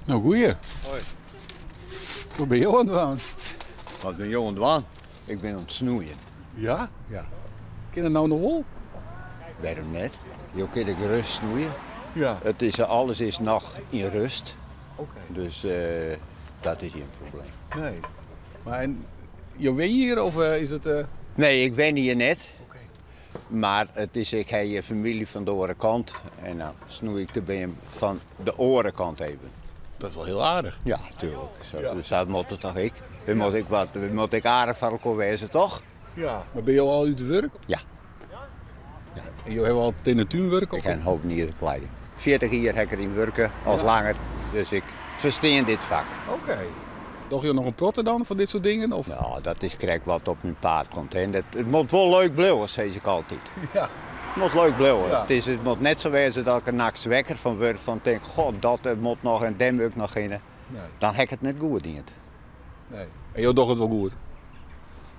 No goeie. Hoi. Wat binne jo oan it dwaan? Wat bin jo oan it dwaan? Ik bin oan it snoeien. Ja? Ja. Kin it no noch wol? Wêrom net? Jo kinne gerust snoeie. Ja. It is, alles is noch yn rust. Oké. Dus dat is gjin probleem. Nee. Maar en, jo wenje hjir of is it... Nee, ik wenje hjir net. Oké. Mar it is, ik ha hjir famylje fan de oare kant en dan snoei ik de beam fan de oare kant even. Dat is wol hiel aardich. Ja, tuurlijk. Sa, sa moat it toch ek? We moatte ek wat, we moatte ek aardich foar elkoar wêze, toch? Ja. Mar binne jo al út it wurk? Ja. En jo hawwe altyd yn de tún wurke? Ik ha in hoveniers-oplieding. 40 jier ha ik deryn wurke, of langer, dus ik ferstean dit fak. Oké. Dogge jo noch in protte dan fan dit soart dingen? Of? No, dat is krekt wat op myn paad komt. Hè. It moat wol leuk bliuwe, sis ik altyd. Ja. It moat leuk bliuwe. Ja. It is, it moat net sa wêze dat ik der nachts wekker fan wurd fan tink, god, dat moat noch en dêr moat ik noch hinne. Nee. Dan ha ik it net goed dien. Nee. En jo dogge it wol goed?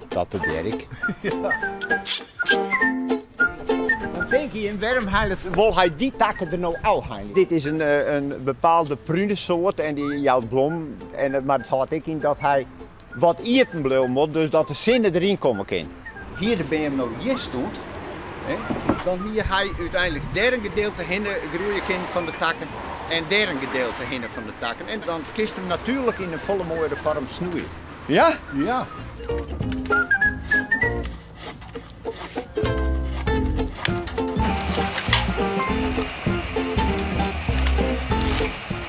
Dat probearje ik. Dan tink je, wêrom wol hy dy takken der no ôfhelje? Dit is in, in bepaalde prunesoart en dy jout blom. En, mar it hâldt ek yn dat hy wat iepen bliuwe moat, dus dat de sinne deryn komme kin. Hie de beam no hjir stien, hè, dan hie hy úteinlik dêr in gedeelte hinne groeie kinnen fan de takken en dêr in gedeelte hinne fan de takken. En dan kinst him natuerlik yn in folle moaiere foarm snoeie. Ja? Ja.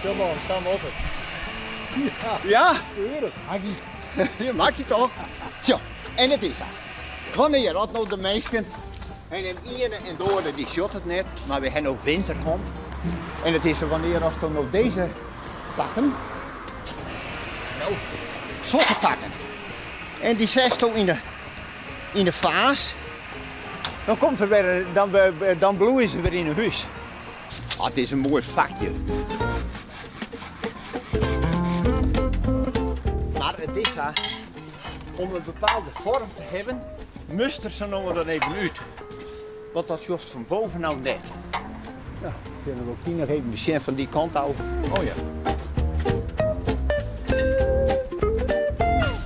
Kom man, sta op it. Ja. Ja? Keurig. Hakkie. Je maakt je toch? Zo, en it is sa. Wannear as no de minsken en in iene en de oare dy sjocht it net, mar we ha no winter hân. En it is wannear as no dizze takken, no, sokke takken, en dy setsto yn de, yn de faas, dan komt der wer, dan, dan bloeie se wer yn 'e hús. Ah, it is in moai fakje. Mar it is sa, om in bepaalde foarm te hawwen, moast der sa no en dan even út. Want dat sjochst fan boven no net. Ja, sille we ook noch even besjen fan dy kant ôf. Oh ja.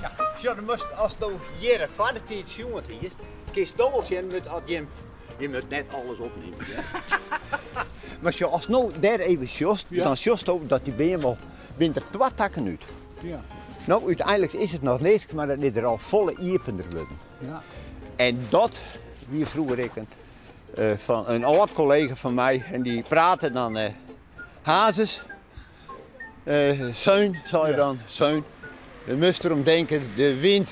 Ja, sjoch, dan moatst, ast no hjir foar de tiid sjoen hiest, kinst no wol sjen, met as jim, je moat net alles opnimme. Mar sjoch, ast no dêr even sjochst, dan sjochst dat dy beam al, binne der twa takken út. Ja. No, úteinlik is it noch niks, mar it is der al folle iepener wurden. Ja. En dat wie froeger ek in, fan in âld kollega fan my en dy prate dan Hazes, Seun, sei er dan, Seun, do moatst derom tinke, de wyn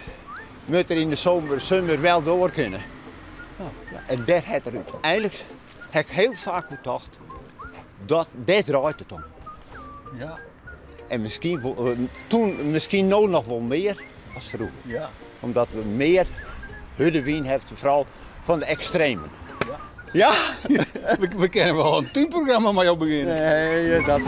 moat der yn de somer, summer wel door kinne. Oh, ja. En dêr hat er úteinlik, ha ik hiel faak oer tocht, dat dêr draait it om. Ja. En miskien, toen, miskien no noch wol mear as froeger. Ja. Omdat we mear hurde wyn hawwe, foaral fan de ekstremen. Ja. Ja? We kinne wol in túnprogramma mei jo begjinne. Nee, dat.